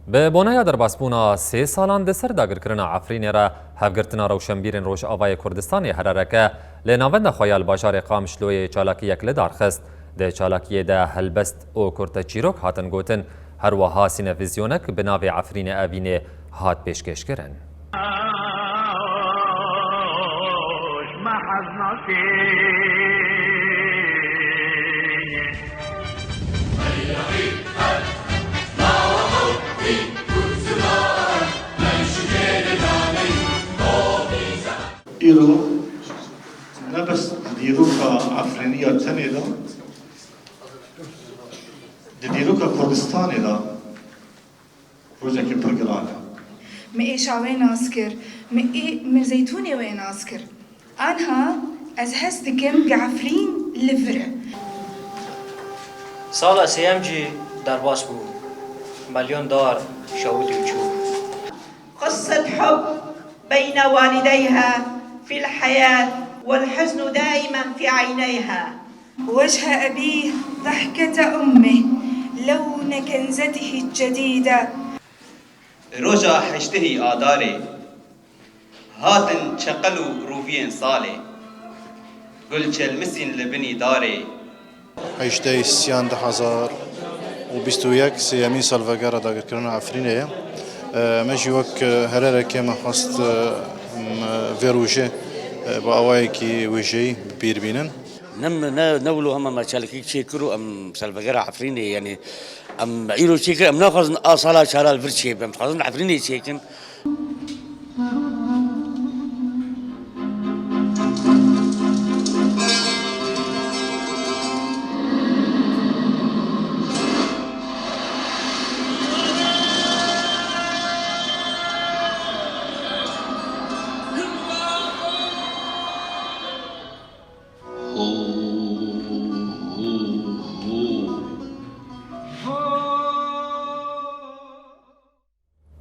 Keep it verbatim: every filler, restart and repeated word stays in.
Bi boneya derbasbûna sê salan di ser dagirkirina Efrînê re, Hevgirtina Rewşenbîrên Rojavayê Kurdistanê, HRRK, li navenda xwe ya li bajarê Qamişloyê çalakiyek li dar xist. Di çalakiyê de helbest û kurteçîrok hatin gotin, her wiha sînevîzyonek bi navê Efrînê Evînê hat pêşkêşkirin. Îro ne bes di dîroka Efrînê ya tenê de, di dîroka Kurdistanê de rojekî pir giran e. Min êşa wê nas kir, min ê, min zeytûnê wê nas kir. Anha ez hez dikim bi Efrîn li vir e. Sala sêyem jî derbas bû. Melyon dar şewitî û çû. قصة حب بين والديها في الحياة والحزن دائما في عينيها. وجه أبيه ضحكة أمه لون كنزته الجديدة. Roja heştehî Adarê hatin çeqel û rûviyên salê, gul çelmisîn li binî darê. Heştê Siyan du hezar û bîst û yek, sêyemîn salvegera dagirkirina Efrînê ye. E, me jî wek, e, HRRK me xwest, e, m-, vê rojê, e, bi awayekî wêjeyî bi bîr bînin. Ne, ne, ne wilo hema me çalakî çêkir û em salvegera Efrînê, yanî em îro çêkir, em naxwazin a sala çara li vir çêbe, em dixwazin Efrînê çêkin.